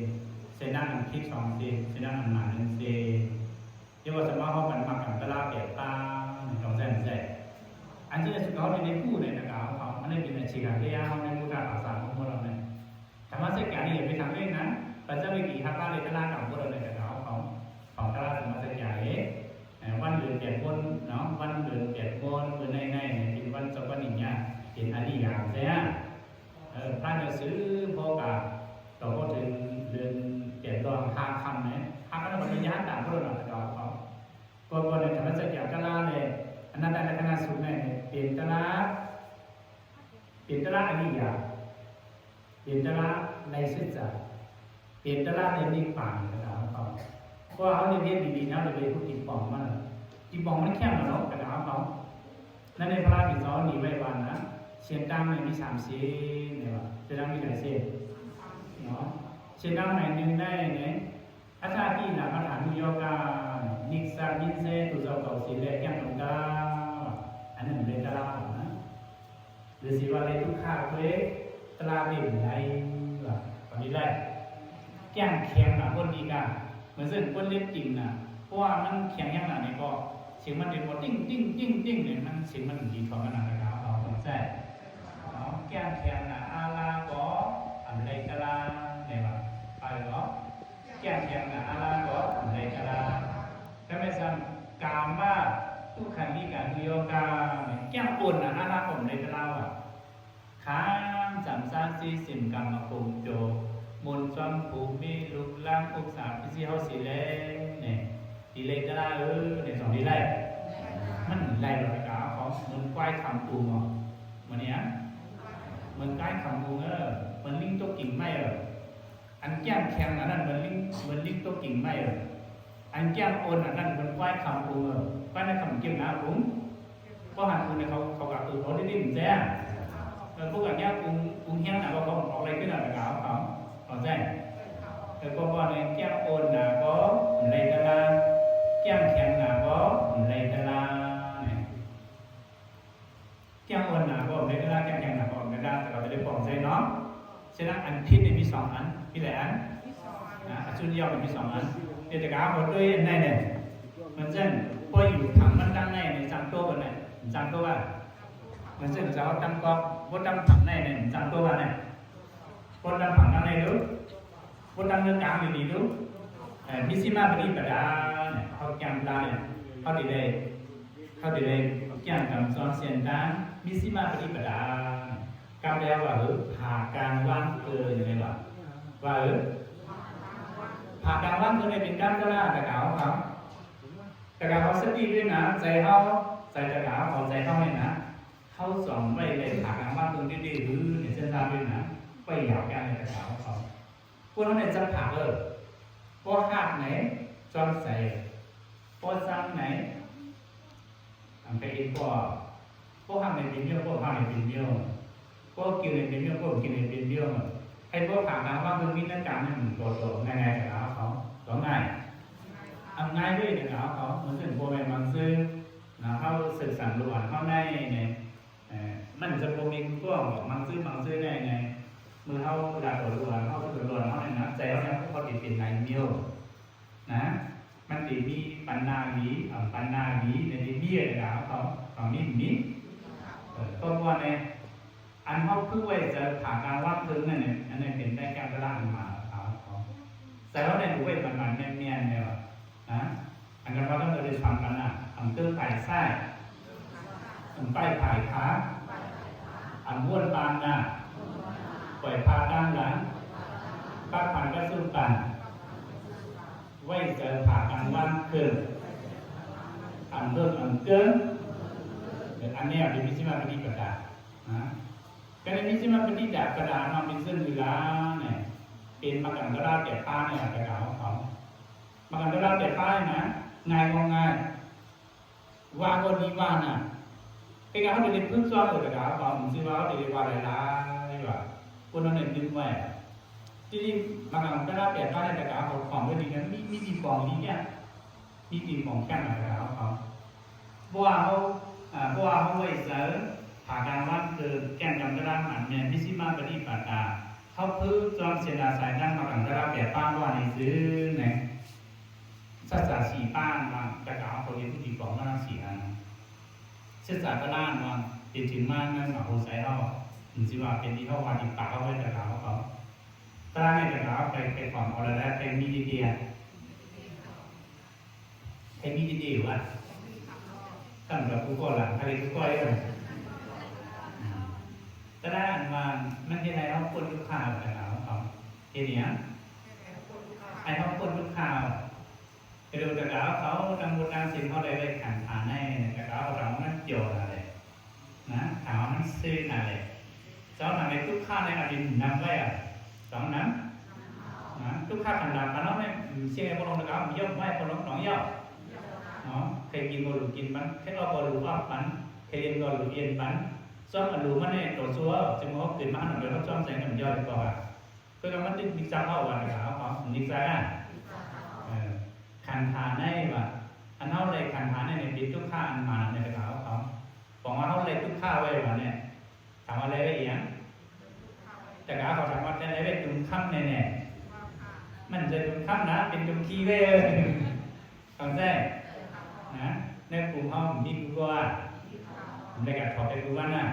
ເສັ້ນທາງອັນຜິດສອງເສັ້ນ ເສັ້ນທາງອັນໝານໜຶ່ງເສັ້ນ ຢ່າວ່າສະມາເຮົາມັນມັກກັນຕະລາແປດປາງ ຕ້ອງໃຊ້ ໃຊ້ ອັນທີ່ສຸດເຮົາໄດ້ຮູ້ໃນຕະກາວເຮົາ ມັນໄດ້ເປັນອາຊີບເຮົາໃນພຸດທະພາສາຂອງພວກເຮົານັ້ນ ທຳມະສັກກະນີ້ຢ່າໄປທຳເອງນະ ປັນຈະໄປກີຮັກລາເລຕະລາກັບພວກເຮົາໃນຕະກາວເຮົາ ຂອງຕະລາທຳມະສັກກະເອງ ເອີ ວັນເດືອນແປດໂມງເນາະ ວັນເດືອນແປດໂມງ ມື້ໃນໃນເປັນວັນເຈົ້າປະລິນຍາ ເປັນອະລິຍາແທ້ ເອີ ພະເຈົ້າຊື້ພໍກະ ຕໍ່ພໍເຖິງເດືອນແປດດອງຫ້າຄ່ຳແມ່ນ ຫ້າຄ່ຳປະລິນຍາຕາມພຸດທະນາຕະກາວເຂົາ ກ່ອນ ກ່ອນໃນທຳມະສັກກະຕະລາງແລະ ອະນັດຕະລັກຂະນະສູດແມ່ນເປັນຕະລາງ ເປັນຕະລາງອະລິຍະ ເປັນຕະລາງໄລເສດສາ ເປັນຕະລາງແລະນິບພານ ກະດາຂອງເຂົາ ເພາະວ່າເຮົາໄດ້ຮຽນດີໆ ເຮົາໄດ້ຮູ້ຈິດປອງມັນ ຈິດປອງມັນແຂງແລ້ວເນາະ ກະດາຂອງເຂົາ ນັ້ນໃນພະລາພິດສອນນີ້ໄວ້ວ່ານະ ເສັ້ນທາງນີ້ມີສາມເສັ້ນ ແມ່ນບໍ່ ເສັ້ນທາງມີຫຼາຍເສັ້ນເນາະ ເສັ້ນທາງໃໝ່ໜຶ່ງໃນ ອັດຖາທິນາມະຖານຸໂຍກາ ນິສສະມິນເຊ ຕຸເຈົ້າເກົ່າສິນແລະແກ້ງດວງຕາ ອັນນັ້ນເປັນຕະລາງນະ ຫຼືຊິວ່າເລຕຸຂະໂຕເອ ຕະລາງເຕັມໃນວ່າ ປານນີ້ແຫຼະ ແກ້ງແຂງນະ ຄົນດີກາ ເໝືອນເຊັ່ນຄົນເລັບຕີນນະ ເພາະວ່າມັນແຂງແຮງນະ ນີ້ກໍສຽງມັນເປັນບໍ່ຕິ້ງຕິ້ງຕິ້ງຕິ້ງນີ້ ມັນສຽງມັນດີກວ່າມັນນະ ແລ້ວກໍເອົາຂອງແຊ ເອົາແກ້ງແຂງນະ ອາລາກໍ ອັນໃດຕະລາງ ແມ່ນບໍ່ ໄປບໍ່? ແກ້ງແຂງນະ ອາລາກໍ ອັນໃດຕະລາງ ແຕ່ແມ່ນຊ້ຳ ກາມາ ທຸກຂັນທີ່ການຢູ່ໂຍກາ ແກ້ມໂອນນະ ອາລາຄົມໃນຕະລາວ ຂາມສາມຊານສີ່ສິມກຳມະຄົງໂຈ ມົນຊອນພູມີລຸກລາມອຸກສາພິຊິເຮົາສີແລງ ນີ້ ດີເລກະລາເອີ ໃນສອງດີໄລ ມັນໄລ່ລອຍກາຂອງເມືອງຄວາຍຄຳອຸງ ມື້ນີ້ ເມືອງຄວາຍຄຳອຸງເອີ ເມືອງລິງຕົກກິ່ງໄມ້ເອີ. ອັນແກ້ມແຂງອັນນັ້ນເໝືອນລິງ ເໝືອນລິງຕົກກິ່ງໄມ້ເອີ ອັນແກ້ມໂອນອັນນັ້ນເໝືອນຄວາຍຄຳອຸງເອີ ຄວາຍໃນຄຳກິນນາອຸງ ເພາະຫັນອຸງເຂົາ ເຂົາກະອຶອອກດິນແຈ້ ເອີ ພວກອັນເນີ້ຍອຸງ ອຸງຮຽງນະ ເຂົາອອກໄລ່ຂຶ້ນເອົາແຕ່ກາວເຂົາ ເຂົ້າໃຈ ເອີ ກໍບໍ່ແມ່ນແກ້ມໂອນນະກໍໄລ່ຕະລາ ແກ້ມແຂງນະກໍໄລ່ຕະລາ ແກ້ມອ່ອນໜາກໍໄດ້ເວລາ ແກ້ມແຂງໜາກໍໄດ້ເວລາ ແຕ່ວ່າຈະໄດ້ປ້ອງໃສ່ເນາະ. ສະນັ້ນ ອັນຜິດນີ້ມີສອງອັນ ມີຫຼາຍອັນ ອາ ອັນສຸດຍອດມີສອງອັນ ເດຕະກາບໍ່ດ້ວຍອັນໃດແນ່ ມັນເຊັ່ນ ບໍ່ຢູ່ຜັງມັນດັ່ງໃນນີ້ ສັ່ງໂຕກັນແນ່ ສັ່ງໂຕວ່າ ມັນເຊັ່ນ ຈະເອົາຕັ້ງກອກ ບໍ່ຕັ້ງຜັງໃນນີ້ ສັ່ງໂຕວ່າແນ່ ບໍ່ຕັ້ງຜັງດັ່ງໃນດູ ບໍ່ຕັ້ງເນື້ອກາງດີໆດູ ເອີ ມິດຊິມາປະຕິປະດາ ເຮົາກຽມລາ ເຮົາຊິໄດ້ ເຮົາຊິໄດ້ກຽມກຳສອນສຽນຕາ ມິດຊິມາປະຕິປະດາ ກັບແລ້ວວ່າ ເອີ ຜ່າກາງວາງເກີນ ແມ່ນບໍ່ ວ່າ ເອີ ຜ່າກາງວາງເກີນນີ້ເປັນການຕະລາ ຕະກາວຂອງເຮົາ ຕະກາວຂອງສະຕິດ້ວຍນະ ໃຈເຮົາ ໃຈຕະກາວຂອງໃຈເຮົານີ້ນະ ເຮົາສອງໄວ້ໄດ້ຜ່າກາງວາງເກີນດີໆ ຫຼື ໃນເສັ້ນທາງດ້ວຍນະ ໄວ້ຢາວກາງໃນຕະກາວຂອງເຮົາ ພວກເຮົາໄດ້ຈັກຜາກເອີ ບໍ່ຮັກໃນຈອມໃສ ບໍ່ຊັງໃນ ອັນໄປເອັນກໍ ບໍ່ຮັກໃນເປັນເມຍ ບໍ່ຮັກໃນເປັນເມຍ ບໍ່ກິນໃນເປັນເມຍ ບໍ່ກິນໃນເປັນເມຍ ໃຫ້ບໍ່ຂາດນາງວ່າເພິ່ນມີໃນການນັ້ນໂຕໆ ງ່າຍໆ ກັນເອົາເຂົາ ກໍງ່າຍ ເອົາງ່າຍເລີຍ ກັນເອົາເຂົາ ເໝືອນເຊັ່ນ ພໍ່ແມ່ບາງຊື່ ນະ ເຮົາເສີກສັນລູກອານເຮົາໃນ ໃນ ເອີ ມັນຈະບໍ່ມີຜູ້ຕ້ອງດອກ ບາງຊື່ ບາງຊື່ໃນ ໃນ ເມື່ອເຮົາລາໂຕລູກອານເຮົາ ເຮົາເປັນລູກອານເຮົາໃນນະ ໃຈເຮົາຍັງບໍ່ພໍດີເປັນນາຍເມຍ ນະ ມັນຊິມີປັນນາດີ ເອີ ປັນນາດີໃນທີ່ເມຍລາວເຂົາ ເຂົາມີ ມີ ເອີ ຄອບຄົວໃນ ອັນເຮົາຝຶກໄວ້ໃຈ ຜ່າກາງວາງເຄິ່ງນັ້ນ ອັນນັ້ນເປັນໄດ້ການຕະລາງມາລາວເຂົາ ໃຈເຮົາໄດ້ຮູ້ໄວ້ບັນໆ ແມ່ນໆ ແລ້ວ ນະ ອັນນັ້ນວ່າຕ້ອງໄດ້ຟັງກັນນະ ອຳເຕີໄປຊ້າຍ ອັນໄປຜາຍຂາ ອັນວນບານໜ້າ ປ່ອຍພາຕາມຫຼັງ ປັກພັນປະຊຸມກັນ ໄວ້ໃຈຜາກາງວາງເຄິ່ງ ອັນເພີ່ມອັນເກີນ ອັນນີ້ເປັນມິດຊິມາປະຕິປະດານະ ການເປັນມິດຊິມາປະຕິປະດານະ ເປັນເຊິ່ງເວລານີ້ ເປັນມະກັນຕະລາແປດປານະ ກະເອົາເຂົາ ມະກັນຕະລາແປດປານະ ງ່າຍບໍ່ງ່າຍ ວ່າບໍ່ດີວ່ານະ ເປັນການເຮົາໄດ້ຝຶກຊ້ອມໂດຍກະດາເຮົາ ເຮົາຊິວ່າເຮົາໄດ້ວ່າຫຼາຍໆ ວ່າຄົນເຮົາໄດ້ດຶງໄວ້ ທີ່ນີ້ບາງຄັ້ງເວລາແປດປານໃນກະດາເຮົາຂອງເພິ່ນນີ້ ມີ ມີທີ່ປອງດີແທ້ ມີທີ່ປອງແທ້ໃນກະດາເຮົາ ເພາະວ່າເຮົາ ເພາະວ່າເຮົາໄວ້ໃຈ ຜາກາງວາງເກີນ ແກ່ນກຳຕະລາມັນແມ່ນ ມິດຊິມາປະຕິປະດາ ເຮົາຝຶກຊ້ອມເສນາສາຍນຳມາກັນຕະລາແປດປານວ່ານີ້ຊື່ ແມ່ນ ສັດຈະສີ່ປານວ່າ ແຕ່ກະເອົາເຂົາເຮັດພິທີກອງມາທັງສີ່ອັນ ສຶກສາຕະລາງວ່າ ເປັນເຖິງມານຳມາໂຫໃສເຮົາ ມັນຊິວ່າເປັນທີ່ເຮົາວ່າທີ່ປາກເຮົາໄວ້ແຕ່ກະເອົາເຂົາ ຕະລາງໃນແຕ່ກະເອົາໄປ ໄປຂອງເອົາແລ້ວ ໄປມີດີເດ ໃຜມີດີເດວ່າ ກຳກັບຜູ້ກໍ່ຫຼັງ ໃຜເປັນຜູ້ກ່ອຍເອີຍ ຕະລາງອັນວ່າ ມັນເຮັດໃຫ້ເຮົາພົ້ນທຸກຂາວ ແຕ່ກະເອົາເຂົາ ເຮັດຫຍັງ ໃຫ້ເຮົາພົ້ນທຸກຂາວ ກະດູກະດາເຂົາ ທັງໝົດທັງສິ້ນເຮົາໄດ້ໄວ້ຂັນທາໃນ ກະດາເຂົາທຳມັນຈອນຫັ້ນແຫຼະ ນະ ຖາມວ່າມັນຊື່ນັ້ນແຫຼະ ເຈົ້ານຳໃນທຸກຂາໃນອະດິດນຳໄວ້ອະ ຕ້ອງນຳ ນະ ທຸກຂະຂັນດາບຂະນ້ອງແມ່ນ ເສຍບໍ່ລົງກະດາ ມັນຍ່ອມໄວ້ບໍ່ລົງໜອງເຍົາ ເນາະ ໃຜກິນກໍຫຼູກິນປັນ ໃຜອອກກໍຫຼູອອກປັນ ໃຜລຽນກໍຫຼູລຽນປັນ ຊ່ອມອະຫຼູມັນໃນໂຕຊົ່ວ ຈຶ່ງເຮົາເກີດມາຫັ້ນ ເຮົາຊ່ອມໃສ່ນ້ຳເຍົາດີກວ່າ ເພິ່ນວ່າມັນນິກສາເຮົາວ່າ ນິກສາເຮົາ ນິກສາ ເອີ ຂັນທາໃນວ່າ ອັນເຮົາໄດ້ຂັນທາໃນນີ້ເປັນທຸກຂະອັນມານຳໃນກະດາເຮົາ ບອກວ່າເຮົາໄດ້ທຸກຂະໄວ້ວ່າແນ່ ຖາມວ່າໄດ້ໄວ້ອີ່ຫຍັງ ແຕ່ກະເຂົາຖາມວ່າໄດ້ໄວ້ຕຸນຄຳແນ່ໆ ມັນຈະຕຸນຄຳນະ ເປັນຕຸນຂີ້ໄວ້ ເອີ ເຂົ້າໃຈ ນະ ໃນກຸ່ມເຮົາມີກູໂກອາ ແລ້ວກະຖອກໄປກູບານາ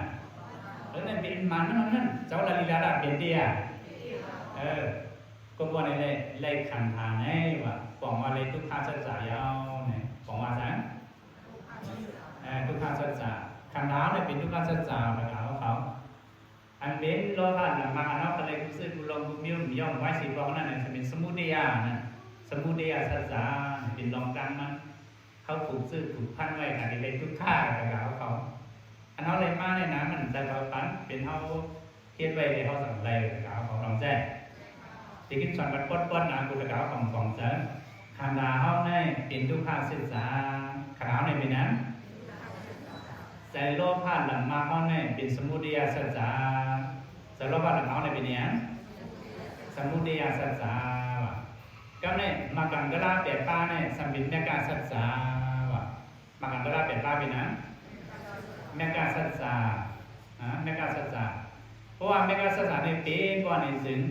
ເອີ ນັ້ນເປັນມານນຳນັ້ນ ເຈົ້າລາລີລາລາເປັນເຕຍ ເອີ ກໍບໍ່ໄດ້ໄລ່ ໄລ່ຂັນທາໃນວ່າ ບອກວ່າໄລ່ທຸກຂະສັດຈະຍາວນີ້ ບອກວ່າຊັ້ນ ທຸກຂະສັດຈະ ຄັນເຮົາເປັນທຸກຂະສັດຈະ ລະກະເອົາເຂົາ ອັນເປັນໂລພະ ລະມັກ ອັນເຮົາກະເລີຍກູຊື້ກູລົງກູມີວ ມີຫຍ້ອງໄວ້ຊິບອກນັ້ນ ຈະເປັນສະມຸດເທຍະນະ ສະມຸດເທຍະສັດຈະ ເປັນລອງການມັນ ເຮົາຜູກເຊືອກຜູກພັນໄວ້ ກະໄດ້ທຸກຂະ ລະກະເອົາເຂົາ ອັນເຮົາໄດ້ມານີ້ນະ ມັນຈະເອົາປັນ ເປັນເຮົາ ເຮັດໄວ້ແລ້ວເຮົາສຳໄດ້ ລະກະເອົາຂອງເຮົາໃຊ້ ຊິຂຶ້ນສອນບັດປອດໆນະ ກູລະກະເອົາຂອງຂອງໃຊ້ ຄັນວ່າເຮົາໃນເປັນທຸກຂະສຶກສາ ຄັນເຮົາໃນເປັນຫຍັງ ໃຊ້ໂລພະ ລະມັກເຮົາໃນເປັນສະມຸດເທຍະສັດຈາ ໃຊ້ໂລພະ ລະມັກເຮົາໃນເປັນຫຍັງ ສະມຸດເທຍະສັດຈາ ວ່າ ກັບໃນມັກກັງກະລາແປດປາໃນ ສຳເປັນແມັກກະສັດຈາ ວ່າ ມັກກັງກະລາແປດປາເປັນຫຍັງ ແມັກກະສັດຈາ ອາ ແມັກກະສັດຈາ ເພາະວ່າແມັກກະສັດຈານີ້ເປັນບໍ່ໃນເຊິ່ງ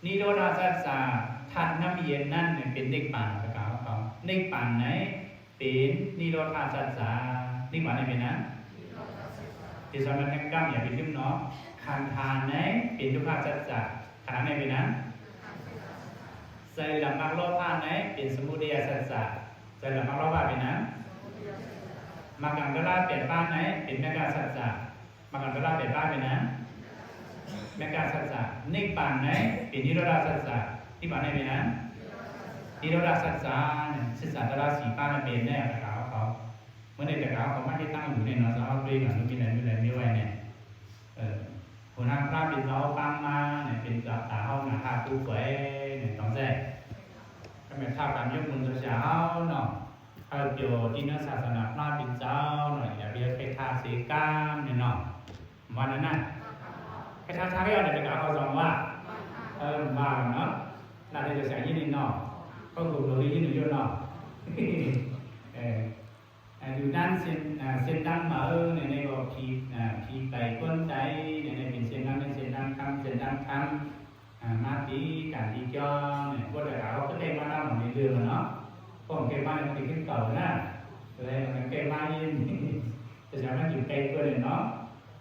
ນິໂຣທາສັດຈາ ທາດນ້ຳເຢັນນັ້ນເປັນນິບບານ ລະກະເອົາເຂົາ ນິບບານໃນເປັນນິໂຣທາສັດຈາ ນິບບານໃນເປັນຫຍັງ ທີ່ສຳຄັນແຫ່ງກຳ ຢ່າໄປລືມເນາະ ຄັນທານໃນເປັນທຸກຂະສັດຈາ ຄັນທານໃນເປັນຫຍັງ ໃຊ້ລະມັກໂລພະໃນເປັນສະມຸດເທຍະສັດຈາ ໃຊ້ລະມັກໂລພະເປັນຫຍັງ ມັກກັງກະລາແປດປາໃນເປັນແມັກກະສັດຈາ ມັກກັງກະລາແປດປາເປັນຫຍັງ ແມັກກະສັດຈາ ນິບບານໃນເປັນນິໂຣທາສັດຈາ ນິບບານໃນເປັນຫຍັງ ນິໂຣທາສັດຈາ ສິດສາຕະລາສີປານະເປັນແນ່ ລະກະເອົາເຂົາ ເມື່ອໃດລະກະເອົາເຂົາມາເຮັດຕັ້ງຢູ່ນີ້ເນາະ ສາວເຮົາດ້ວຍກັນ ມີແລ ມີແລ ມີໄວ້ແນ່ ເອີ ຫົວໜ້າພະເປັນເຈົ້າປາງມາເປັນຕາເຮົາໜ້າທາດຜູ້ແຂວງນີ້ຕ້ອງໃຊ້ ກໍແມ່ນທ້າວການຍົກບຸນຕົວເສຍເຮົາເນາະ ເຮົາເກີດຢູ່ໃນສາສະໜາພະເປັນເຈົ້າເນາະ ຢ່າໄປເຮັດໄປທາເສກາມນີ້ເນາະ ວ່ານັ້ນນະ ໄປທາທາເຮົາໄດ້ໄປກາເຮົາສອງວ່າ ເອີ ວ່າເນາະ ໜ້າທີ່ຈະໃຊ້ຍິນນີ້ເນາະ ເຂົາກໍບໍ່ໄດ້ຍິນຢູ່ເນາະ ເອີ ອ່າ ຢູ່ດ້ານເສັ້ນ ອ່າ ເສັ້ນທາງເມົານີ້ ໃນກໍຜີ ອ່າ ຜີໄປກົນໃຈນີ້ ໃນເປັນເສັ້ນທາງ ເປັນເສັ້ນທາງທຳ ເສັ້ນທາງທຳ ອ່າ ມາຕີກັນຕີກ່ຽວນີ້ ບໍ່ໄດ້ວ່າເຮົາກໍແກ້ມານຳໃນເລື່ອງເນາະ ຂອງແກ້ມານີ້ມັນຊິຂຶ້ນເກົ່ານະ ເລີຍມັນແກ້ມາອີກ ແຕ່ສາມາດຢູ່ໄກກວ່ານີ້ເນາະ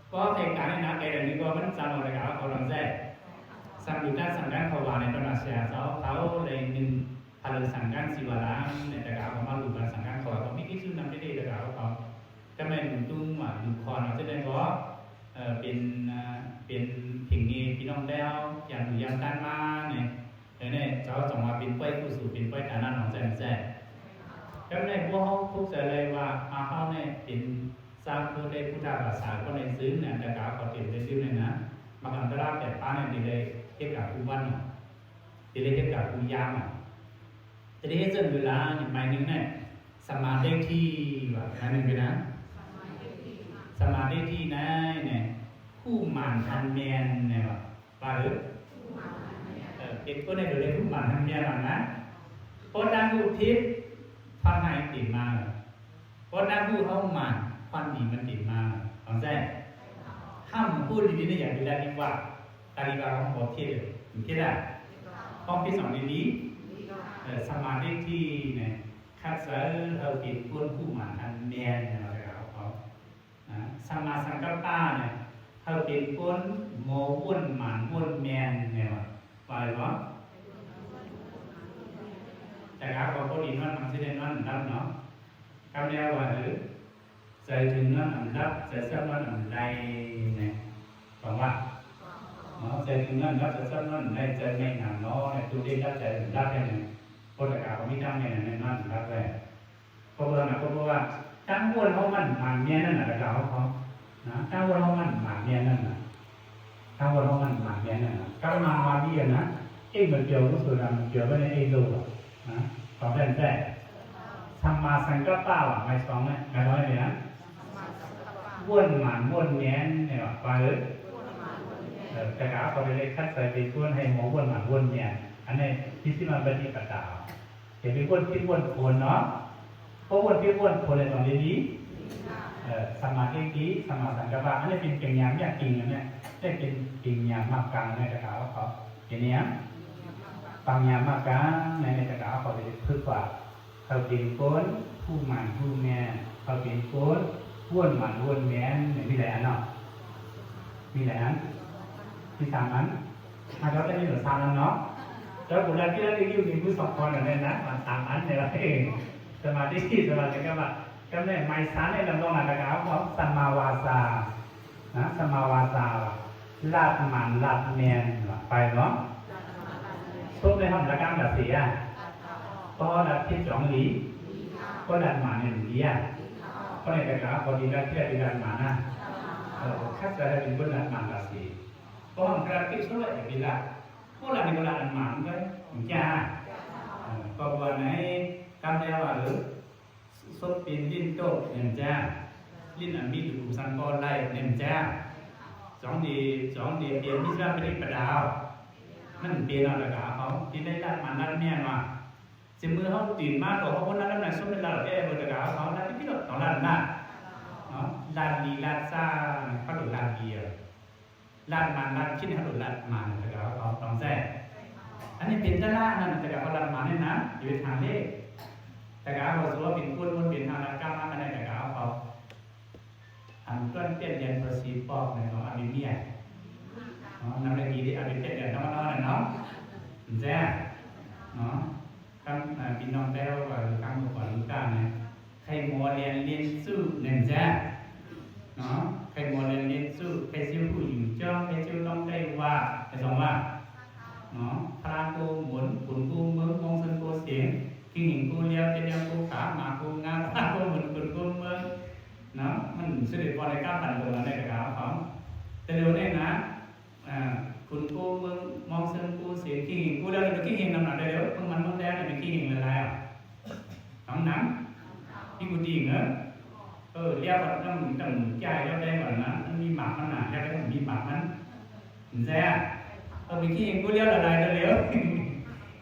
ເພາະເຫດການນີ້ນະ ໄກກວ່ານີ້ກໍມັນຈຳເອົາແລ້ວກໍເອົາເຂົາຕ້ອງໃຊ້ ສຳລັບການສັງກັນເຂົາວ່າໃນຕອນອາເຊຍເຈົ້າເຂົາໄດ້ໜຶ່ງ ພະເລີສັງກັນສິວະລາມ ແລ້ວກໍເອົາມາລວມກັນສັງກັນເຂົາວ່າ ກໍມີທີ່ຊື່ນຳເດ ແລ້ວກໍເອົາເຂົາ ຈະແມ່ນລຸງຕຸງວ່າ ລຸງຄອນວ່າ ຈະໄດ້ກໍ ເອີ ເປັນ ເປັນເພັງເງພີ່ນ້ອງແລ້ວ ຢ່າງຢູ່ຢ່າງກັນມານີ້ ເອີ ນີ້ເຈົ້າຕ້ອງວ່າເປັນປ້ອຍຜູ້ສູ ເປັນປ້ອຍຕານານອງແຊນແຊ ກໍໄດ້ພວກເຮົາທຸກໃຈເລີຍວ່າ ມາເຮົານີ້ເປັນຊາວພຸດໃນພຸດທະພາສາ ຄົນໃນຊື່ນີ້ ແລ້ວກໍເຂົາເຕັມໃນຊື່ນີ້ນະ ມາກັນຕະລາແປດປານນີ້ ທີ່ໄດ້ເຮັດການຜູ້ວັນເນາະ ທີ່ໄດ້ເຮັດການຜູ້ຢາມ ທີ່ໄດ້ເຮັດເຊິ່ງເວລານີ້ ໝາຍໜຶ່ງນະ ສຳມາທິດຖິ ວ່າ ໝາຍໜຶ່ງເປັນຫຍັງ? ສຳມາທິດຖິນະ ນີ້ ຮູ້ໝານທັນແມ່ນ ນີ້ວ່າ ວ່າເອີ ເອີ ເປັນຄົນໃຫ້ໂດຍໄດ້ຮູ້ໝານທັນແມ່ນວ່ານະ ເພາະນາງຮູ້ຜິດ ຄວາມຮ້າຍເຕັມມາ ເພາະນາງຮູ້ເຮົາໝານ ຄວາມດີມັນເຕັມມາ ເຂົ້າໃຈ? ຫ້າມຜູ້ດີໆ ຢ່າໄປລະລິວ່າ ຕາລິວ່າຂອງບໍ່ຜິດ ຜິດລະ ຂອງຜິດສອງດີໆ ເອີ ສຳມາທິດຖິນະ ຄັດສະເອົາເປັນຄົນຮູ້ໝານທັນແມ່ນ ເອົາເອົາ ນະ ສຳມາສັງກັບປະນະ ເຮົາເປັນຄົນບໍ່ວົນໝານວົນແມ່ນ ແມ່ນບໍ່? ວ່າໄດ້ບໍ່? ແຕ່ກະເອົາຄົນດີນອນ ມັນຊິໄດ້ນອນຫຼັບເນາະ ຄຳແນວວ່າ ເອີ ໃຈເຖິງນອນອັນຫຼັບ ໃຈສັບນອນອັນໄລ່ ແມ່ນບໍ່? ເນາະ ໃຈເຖິງນອນຫຼັບ ໃຈສັບນອນໄລ່ ໃຈໄມ່ນອນ ໃນຕົວເອງກັບໃຈຫຼັບ ແມ່ນບໍ່? ແຕ່ກະເຮົາມີທັງແມ່ນ ແມ່ນນອນຫຼັບໄດ້ ເພາະວ່ານະ ເພາະວ່າຕັ້ງບ່ອນເຮົາໝັ້ນໝານແມ່ນນັ້ນນະ ລະກະເຮົາ ເຮົານະ ຕັ້ງບ່ອນເຮົາໝັ້ນໝານແມ່ນນັ້ນນະ ຕັ້ງບ່ອນເຮົາໝັ້ນໝານແມ່ນນັ້ນນະ ກຳລັງມາວຽນນະ ເອງມັນເປີວ ກຸສົນນະ ມັນເປີວໄປໃນເອໂລນະ ຕອນແລກແທ້ ສຳມາສັງກັບປະ ໝາຍສອງນະ ໝາຍສອງນີ້ນະ ວົນໝານວົນແມ່ນ ແມ່ນບໍ່? ວ່າເອີ ເອີ ແຕ່ກະເຂົາໄດ້ຄັດໃສ່ເປັນຄົນໃຫ້ໝໍວົນໝານວົນແມ່ນ ອັນນີ້ພິດຊິມາປະຕິປະດາ ເຫັນເປັນຄົນຜິດຄົນເນາະ ເພາະຄົນຜິດຄົນແລ້ວຕ້ອງໄດ້ດີ ເອີ ສຳມາທິດຖິ ສຳມາສັງກັບປະ ອັນນີ້ເປັນປັນຍາມາກຈິງ ອັນນີ້ ໄດ້ເປັນປັນຍາມາກກາງໃນຕະກາຂອງເຂົາ ເປັນຫຍັງ? ປັນຍາມາກກາງ ໃນ ໃນຕະກາຂອງເຂົາເພິ່ນເວົ້າວ່າ ເຂົາເປັນຄົນຮູ້ໝານຮູ້ແມ່ນ ເຂົາເປັນຄົນວົນໝານວົນແມ່ນ ມີຫຼາຍອັນເນາະ ມີຫຼາຍອັນ ມີສາມອັນ ຖ້າເຈົ້າໄດ້ມີສາມອັນເນາະ ແຕ່ບໍ່ໄດ້ທີ່ໄດ້ຢູ່ໃນມືສອງຄົນນັ້ນນະ ສາມອັນນີ້ລະ ສະມາທິ ສະມາທິ ສະມາສັງກັບປະ ກຳແໜ່ງໄມສານໃນລຳນອງນະ ກະເອົາຄຳວ່າ ສຳມາວາຈາ ນະ ສຳມາວາຈາ ລາດໝານລາດແມ່ນ ວ່າໄປເນາະ. ສົບໃນຫ້ອງລະກຳລະເສຍ ກໍລາດຜິດຈອງດີ ກໍລາດໝານນີ້ດີອະ. ເພາະໃນກະກາວ ພໍດີລາດຜິດດີລາດໝານນະ ເອີ ຄັດສະໄດ້ເປັນຄົນລາດໝານລາດເສຍ ກໍຫ້ອງກະລາດຜິດສຸດແລ້ວ ຢ່າໄປລາດ ບໍ່ລາດນີ້ກໍລາດອັນໝານໄປ ຢ່າງຈ້າ ເອີ ກໍວ່າໃນກຳແປວ່າ ເອີ ສົບປິ່ນ ຫຼິ້ນໂຕະ ແມ່ນຈ້າ ຫຼິ້ນອັນມີລູກຂຸມສັງກໍໄດ້ ແມ່ນຈ້າ ສອງດີ ສອງດີ ປ່ຽນມີສະບາບປະດິດປະດາວ ມັນປ່ຽນເອົາລະກະເອົາ ທີ່ໄດ້ລາດໝານລາດແມ່ນວ່າ ຊິມື້ເຮົາຕື່ນມາກໍເຮົາບໍ່ລາດນຳນະ ສົບໄດ້ລາດແອເບີດລະກະເອົາ ລາດທີ່ລາດ ຕ້ອງລາດນະເນາະ ລາດດີລາດຊ້າ ເຂົາເອີ້ນລາດດີ ລາດໝານລາດຄິດ ເຮົາໂດນລາດໝານ ແຕ່ກະເຮົາຕ້ອງໃຊ້ ອັນນີ້ເປັນຕະລາງນັ້ນ ແຕ່ກະເຮົາລາດໝານນີ້ນະ ຢູ່ເຮັດຫາເລກ ແຕ່ກະເຮົາວ່າສູ່ວ່າເປັນກົນວົນເປັນທາງລາດກຳມາກັນໄດ້ ແຕ່ກະເຮົາ ອັນຕົວປ່ຽນແດນພາສີປອກໃນຂອງອາເມເມຍເນາະ ນຳໄດ້ດີເດ້ ອາເມເມຍນຳມານອນເນາະ ແຊເນາະ ກັບ ເອີ ພີ່ນ້ອງແລ້ວ ເອີ ກັບມື້ກ່ອນມື້ກ້ານ ໃຄໝໍແລ່ນລຽນສູ້ ແມ່ນແຊ ເນາະ ໃຄໝໍແລ່ນລຽນສູ້ ໃຄຊິວຜູ້ຍິງຈ້ອງ ໃຄຊິວຕ້ອງໄດ້ວ່າ ໃຄສອງວ່າ ເນາະ ພະລາໂກໝົນ ຂຸນກູເມືອງ ມອງເຊິ່ງໂກເສນ ຄີງຫິງກູລຽວ ເຈັດຍາງກູຂາ ໝາກູງາ ພະລາໂກໝົນ ຂຸນກູເມືອງ ເນາະ ມັນຊິໄດ້ບໍ່ໄດ້ກັບກັນຕົງນັ້ນໄດ້ກະກາວເຂົາ ແຕ່ດຽວນີ້ນະ ອາ ຂຸນກູເມືອງ ມອງເຊິ່ງກູເສນ ຄີງຫິງກູລຽວ ແລ້ວກໍຄີງຫິງນຳໜັກໄດ້ເດີ ເບິ່ງມັນເບິ່ງແລ້ວນີ້ ມີຄີງຫິງຫຼາຍໆ ອະ ໜັງໜັງ ມີກູຕີງ ເອີ ເອີ ລຽວກັນນຳ ນຳຈ່າຍລຽວໄດ້ກ່ອນນະ ມັນມີໝາກມັນນະ ລຽວໄດ້ມັນມີໝາກມັນ ແຊ ເອີ ມີຄີງຫິງກູລຽວຫຼາຍໆ ເດີລຽວ ຄີງ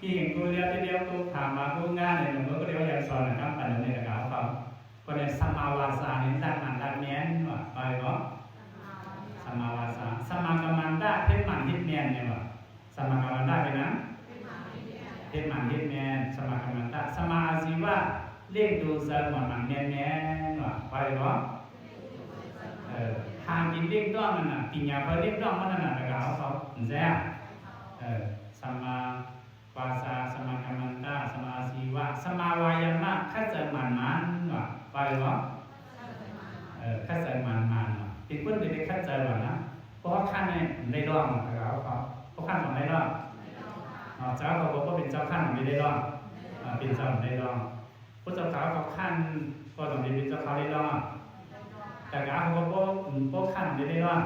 ຫິງກູລຽວ ລຽວກູຂາ ໝາກູງາ ນີ້ ເບິ່ງກໍລຽວຢາກສອນນະ ກຳປັນໃນກະກາວເຂົາ ເພິ່ນເອີ້ນສຳມາວາຈານີ້ ລາດໝານລາດແມ່ນວ່າ ວ່າໄດ້ບໍ່? ສຳມາວາຈາ ສຳມາກັມມັນຕະ ເຮັດໝານເຮັດແມ່ນແມ່ນບໍ່? ສຳມາກັມມັນຕະເປັນຫຍັງ? ເຮັດໝານເຮັດແມ່ນ ສຳມາກັມມັນຕະ ສຳມາອາຊີວະ ລ້ຽງດູໃສ່ໝອນໝານແມ່ນໆ ວ່າ ວ່າໄດ້ບໍ່? ເອີ ຫາກິນລ້ຽງດ້ວງນັ້ນນະ ກິນຫຍ້າເພື່ອລ້ຽງດ້ວງມັນນັ້ນນະ ແລ້ວກໍເອົາເຂົາ ແຊ ເອີ ສຳມາ ວາຈາ ສຳມາກັມມັນຕະ ສຳມາອາຊີວະ ສຳມາວາຍາມະ ຂັດໃຈໝັ່ນມານ ວ່າ ວ່າຢູ່ບໍ່? ເອີ ຂັດໃຈໝັ່ນມານ ເປັນຄົນທີ່ໄດ້ຂັດໃຈວ່ານະ ເພາະເຮົາຂັນໃຫ້ໄດ້ລອງ ແລ້ວເຮົາ ເຮົາຂັນຕ້ອງໄດ້ລອງ ເນາະ ເຈົ້າເຂົາບໍ່ເປັນເຈົ້າຂັນຕ້ອງໄດ້ລອງ ເປັນເຈົ້າໄດ້ລອງ ພວກເຈົ້າຂາວເຂົາຂັນ ກໍຕ້ອງໄດ້ເປັນເຈົ້າຂາວໄດ້ລອງ ແຕ່ກະເຂົາບໍ່ ບໍ່ຂັນໄດ້ລອງ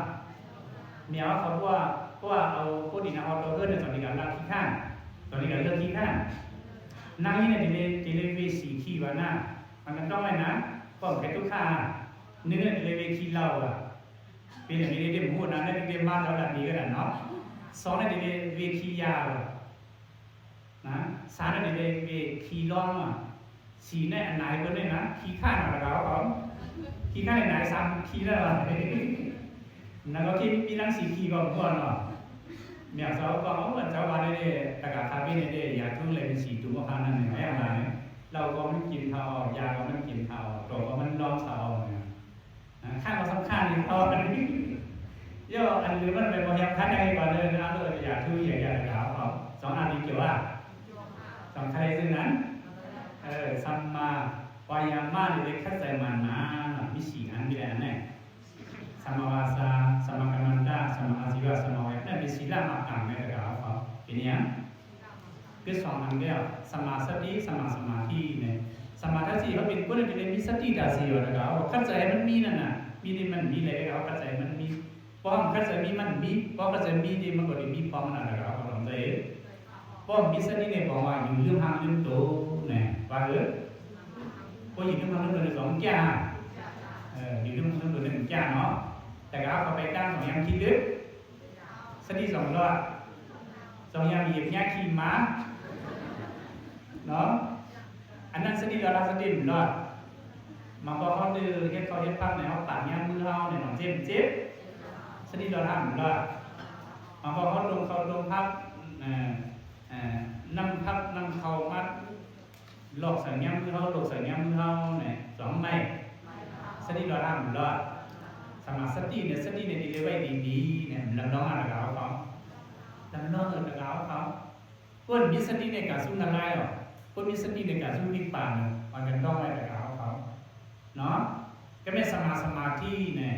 ແມ່ນວ່າເຂົາບໍ່ ບໍ່ເອົາໂຄດິນເອົາໂຕເຮືອນ ຕອນນີ້ກະລາຂີ້ຄ້ານ ຕອນນີ້ກະເລື່ອງຂີ້ຄ້ານ ນັ່ງຢູ່ນີ້ ຕິເລ ຕິເລເວສີຂີ້ວ່ານະ ມັນກະຕ້ອງໄວ້ນະ ປ້ອມໄພຕຸກຄາ ໜຶ່ງ ຕິເລເວຂີ້ເຫຼົ້າ ວ່າ ເປັນຫຍັງ ຕິເລ ບໍ່ຮູ້ນະ ໄດ້ຕິເລມາເຈົ້າລະດີກັນນະເນາະ ສອງ ຕິເລເວຂີ້ຢາ ວ່າ ນະ ສາມ ນີ້ໄດ້ເວຂີ້ລອງ ສີ່ ນີ້ອັນນາຍເພິ່ນນີ້ນະ ຂີ້ຄ້ານເອົາລະເຂົາ ຂີ້ຄ້ານນາຍສາມຂີ້ແລ້ວ ແລ້ວກໍຂີ້ມີນາງສີ່ຂີ້ກໍມ່ວນເນາະ ແມ່ນເຈົ້າກໍ ເອີ ເຈົ້າວ່າໄດ້ ຕະກາຄາເວນີ້ເດ້ ຢາທຸນເລີຍເປັນສີ່ຕຸ່ມອອກທາງນັ້ນແລ້ວນະ ເຫຼົ້າກໍມັນກິນເທົາ ຢາກໍມັນກິນເທົາ ໂຕກໍມັນລອງເທົາ ນະ ຄັນວ່າສຳຄັນນີ້ເຂົາ ເອີ ອັນອື່ນມັນໄປບໍ່ຮຽບຄັນຫຍັງອີກວ່າເດີ ເອົາເລີຍ ຢາທຸ ຢາ ຢາກະເອົາເຂົາ ສອງອັນນີ້ເກີດວ່າ ສຳຄັນຊື່ນັ້ນ ເອີ ສຳມາວາຍາມະ ນີ້ໄດ້ຂັດໃຈໝັ່ນມານ ມີສີ່ອັນ ມີຫຼາຍອັນແນ່ ສຳມາວາຈາ ສຳມາກັມມັນຕະ ສຳມາອາຊີວະ ສຳມາວາຍາມະ ນັ້ນເປັນສີລະມາກາງໃນກະເອົາເຂົາ ເປັນຫຍັງ? ຄືສອງອັນແລ້ວ ສຳມາສະຕິ ສຳມາສະມາທິແມ່ນ ສຳມາທັດສີ ເຮົາເປັນຄົນທີ່ໄດ້ມີສະຕິຕາສີວ່າແລ້ວກໍເອົາ ຄັດໃຈໃຫ້ມັນມີນັ້ນນະ ມີທີ່ມັນມີແລ້ວກໍເອົາ ຄັດໃຈໃຫ້ມັນມີ ປ້ອມ ຄັດໃຈມີມັນມີ ປ້ອມ ຄັດໃຈມີທີ່ມັນກໍໄດ້ມີປ້ອມນັ້ນແລ້ວກໍເອົາ ຕ້ອງໃຈ ປ້ອມ ມີສະຕິໃນປ້ອມວ່າຢູ່ລືມຮ່າງລືມໂຕແນ່ ວ່າເອີ ບໍ່ຢູ່ລືມຮ່າງລືມໂຕໃນສອງແກ້ວ ເອີ ຢູ່ລືມຮ່າງລືມໂຕໃນສອງແກ້ວເນາະ ແຕ່ກໍເອົາເຂົ້າໄປຕັ້ງສອງຢ່າງຄິດເດີ ສະຕິສອງຫຼອດ ສອງຢ່າງຫຍິບຍາຂີ່ໝາເນາະ ອັນນັ້ນສະຕິຫຼອດ ສະຕິຫຼອດ ມາບອກເຮົາດື້ເຮັດເຂົ້າເຮັດຜັກໃນເຮົາປາດຍາມມືເຮົາໃນໜອງເຈັບເຈັບ ສະຕິຫຼອດ ຫ້າມຫຼອດ ມາບອກເຮົາຕົງເຂົ້າຕົງຜັກ ເອີ ເອີ ນ້ຳຜັກນ້ຳເຂົ້າມາ ລອກໃສ່ແນມມືເຮົາ ລອກໃສ່ແນມມືເຮົາແນ່ ສອງໄມ້ ສະຕິລອດຫ້າມລອດ ສຳມາສະຕິເນຍ ສະຕິເນຍທີ່ໄວ້ດີໆ ເນຍ ລຳລອງອາລະກາວເຂົາ ລຳລອງອາລະກາວເຂົາ ຄົນມີສະຕິໃນການສູ້ນາລາຍເນາະ ຄົນມີສະຕິໃນການສູ້ນິບປານເນາະ ມັນກັນຕ້ອງໄວ້ອາລະກາວເຂົາ ເນາະ. ກໍແມ່ນສຳມາສະມາທິນີ້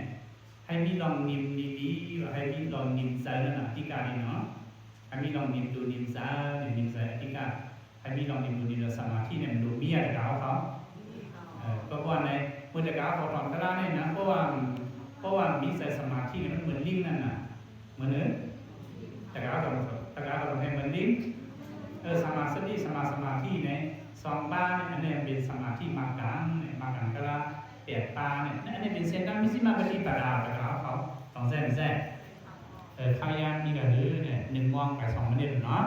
ໃຫ້ມີລອງນິມດີໆ ໃຫ້ມີລອງນິມໃຈນັ້ນນະ ອະທິການນີ້ເນາະ. ໃຫ້ມີລອງນິມຕູນິມໃຈ ນິມໃຈອະທິການ ໃຫ້ມີລອງນິມຕູນິມໃຈ. ສະມາທິນີ້ມັນດູມີອາການເຂົາ ເອີ ກໍວ່າໃນມື້ຕະກາເຂົາຖອນຕະລານີ້ນະ ເພາະວ່າ ເພາະວ່າມີໃຈສະມາທິນີ້ມັນເໝືອນລິງນັ້ນນະ ເໝືອນ ຕະກາເຂົາ ຕະກາເຂົາໃຫ້ເໝືອນລິງ. ເອີ ສຳມາສະຕິ ສຳມາສະມາທິໃນສອງບານີ້ ອັນນີ້ເປັນສະມາທິມາກກາງ ມາກກາງຕະລາ ແປດປານີ້ ອັນນີ້ເປັນເສັ້ນທາງມິດຊິມາປະຕິປະດາ ຕະກາເຂົາຕ້ອງໃຊ້ ໃຊ້ ເອີ ເຂົ້າຍາມນີ້ກໍຄືໜຶ່ງໂມງໄປສອງມາເນັດເນາະ.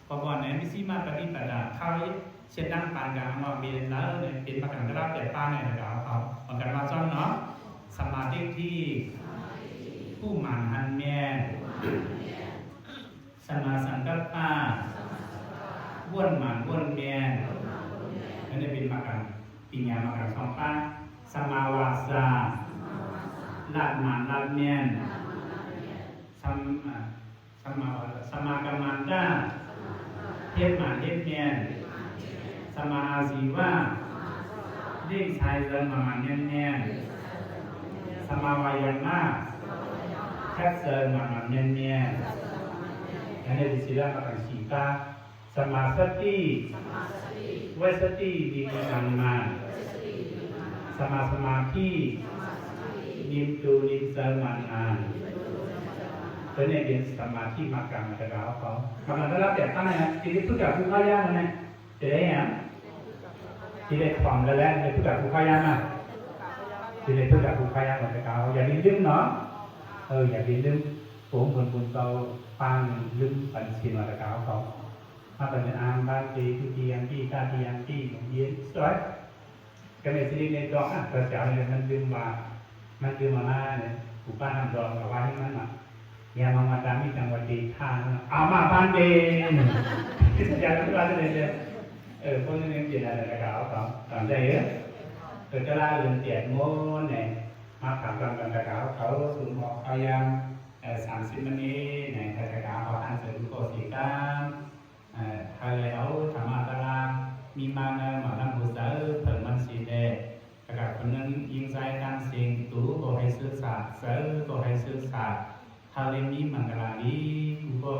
ເພາະວ່າໃນມິດຊິມາປະຕິປະດາ ເຂົ້າເສັ້ນທາງປານກາງເນາະ ເປັນລາວເປັນມາກກາງຕະລາ ແປດປານີ້ ແລ້ວກໍເອົາເຂົ້າ ປະກັນມາຊ້ອນເນາະ. ສຳມາທິດຖິ ຜູ້ໝັ້ນຫັນແມ່ນ. ສຳມາສັງກັບປະ ວຽນໝັ້ນວຽນແມ່ນ. ອັນນີ້ເປັນມາກກາງ ປິນຍາມາກກາງສອງປາ. ສຳມາວາຈາ ລັດໝັ້ນລັດແມ່ນ. ສຳ ອາ ສຳມາວາຈາ ສຳມາກັມມັນຕະ ເຮັດໝັ້ນເຮັດແມ່ນ. ສຳມາອາຊີວະ ລ້ຽງຊາຍເສີມໝັ້ນແມ່ນ. ສຳມາວາຍາມະ ແຄບເສີມໝັ້ນແມ່ນ. ອັນນີ້ເປັນສີລະມາກກາງສີ່ປາ. ສຳມາສະຕິ ໄວ້ສະຕິດີໆໝັ້ນໆ. ສຳມາສະມາທິ ນິມຕູນິມໃຈໝັ້ນໆ. ຕົວນີ້ເປັນສະມາທິມາກກາງຕະກາເຂົາ ມາກກາງຕະລາແປດປານນີ້ ຊິໄດ້ຝຶກກັບຜູ້ເຂົ້າຍາມນະ ຊິໄດ້ຫຍັງ ຊິໄດ້ຄວາມແລ້ວແຫຼະ ຊິໄດ້ຝຶກກັບຜູ້ເຂົ້າຍາມນະ ຊິໄດ້ຝຶກກັບຜູ້ເຂົ້າຍາມຕະກາ. ຢ່າໄປລືມເນາະ ເອີ ຢ່າໄປລືມ ໂອ້ ບຸນເກົ່າ ປານລືມປັນສິນຕະກາເຂົາ. ມາປັນອານບານເຕ ທຸຕິຍັມປີ ຕະຕິຍັມປີ ເຢັນສວຍ ກໍແມ່ນຊິໄດ້ດອກ ອາ ພະເຈົ້ານີ້ມັນລືມວ່າ ມັນລືມມານານີ້ ຜູ້ປ້ານຳດອກກໍວ່າໃຫ້ມັນນະ ຍາມາມາຕາມິຕັງວະເຕທາ ອາມາບານເຕ ຈະວ່າຈັ່ງໃດເດີ. ເອີ ພວກນີ້ເປັນອັນນັ້ນລະກໍເອົາຕາມໃຈເດີ. ເອີ ຕະລາເລີ່ມແປດໂມງນີ້ ມາຖາມກັນຕະກາເຂົາ ຊຸມເອົາຍາມ ເອີ ສາມສິບມານີ້ໃນຕະກາເຂົາ ອັນເຊີນຜູ້ຂໍສີກາມ ເອີ ຖ້າແລ້ວທຳມະຕະລາ ມີມານະມານຳຜູ້ເຊີນ ເພິ່ນມັນຊິແລ ຕະກາຄົນໜຶ່ງ ຍິງຊາຍຕ່າງເສັງ ຕູກໍໃຫ້ສຶກສາ ເຊີກໍໃຫ້ສຶກສາ ຖ້າແລ້ວມີມັງກະລາດີ ຜູ້ກໍ